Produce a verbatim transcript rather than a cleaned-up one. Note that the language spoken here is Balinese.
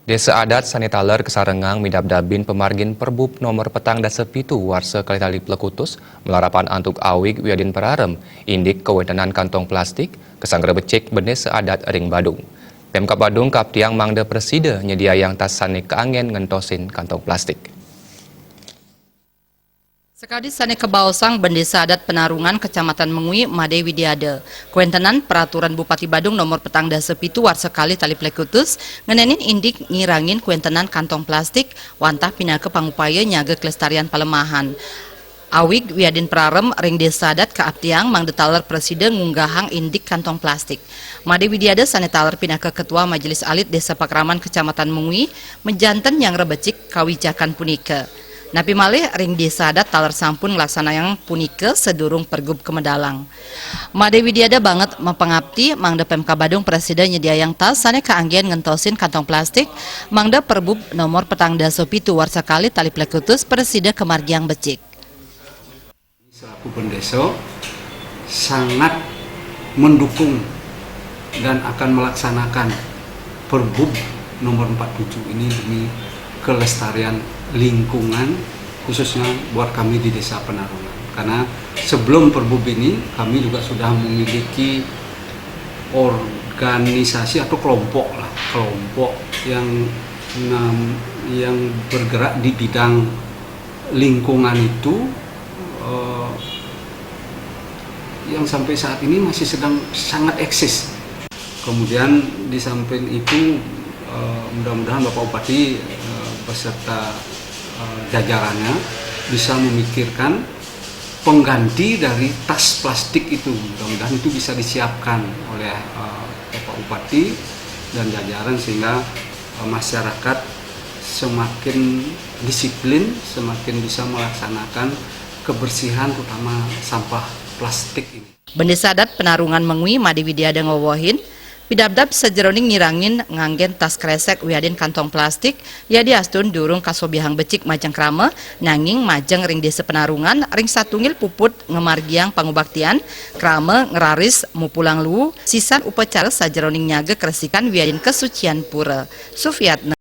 Désa adat sané taler kasarengang midabdabin pamargin Perbub nomor petang dasa pitu warsa kalih tali plekutus, malarapan antuk awig wiadin pararem, indik kawéntenan kantong plastik, kasanggra becik bendésa adat ring Badung. Pemkab Badung kaaptiang mangda prasida nyediayang tas sané kaanggén ngentosin kantong plastik. Sakadi sané kabaosang Bendésa Adat Penarungan Kecamatan Mengwi Madé Widiada, kawéntenan Peraturan Bupati Badung nomor petang dasa pitu warsa kalih tali plekutus ngenénin indik ngirangin kawéntenan kantong plastik wantah pinaka pangupaya nyaga kelestarian palemahan. Awig wiadin pararem ring désa adat kaaptiang mangda taler prasida ngunggahang indik kantong plastik. Madé Widiada sané taler pinaka Ketua Majelis Alit Désa Pakraman Kecamatan Mengwi majanten nyanggra becik kawijakan punika. Napi malih ring désa adat taler sampun nglaksanayang punika sadurung pergub kamedalang. Madé Widiada banget mapangapti mangda Pemkab Badung prasida nyediayang tas sané kaanggén ngentosin kantong plastik, mangda Perbub nomor petang dasa pitu warsa kalih tali plekutus prasida kamargiang becik. Selaku Bendésa sangat mendukung dan akan melaksanakan Perbub nomor empat tujuh ini demi kelestarian lingkungan, khususnya buat kami di Desa Penarungan. Karena sebelum Perbub ini kami juga sudah memiliki organisasi atau kelompok lah, kelompok yang nam- yang bergerak di bidang lingkungan itu, eh, yang sampai saat ini masih sedang sangat eksis. Kemudian di samping itu, eh, mudah-mudahan Bapak Bupati, eh, beserta, eh, jajarannya bisa memikirkan pengganti dari tas plastik itu. Mudah-mudahan itu bisa disiapkan oleh, eh, Bapak Bupati dan jajaran sehingga, eh, masyarakat semakin disiplin, semakin bisa melaksanakan kebersihan, terutama sampah plastik ini. Bendésa Adat Penarungan Mengwi Madé Widiada ngawewehin, pidabdab sajeroning ngirangin nganggén tas kresek wiadin kantong plastik, yadiastun durung kasobiahang becik majeng krama, nanging majeng ring Désa Penarungan ring satunggil puput ngamargiang pangubaktian, krama ngraris mupulang luu, sisan upacara sajeroning nyaga karesikan wiadin kasucian pura. Sufiatna.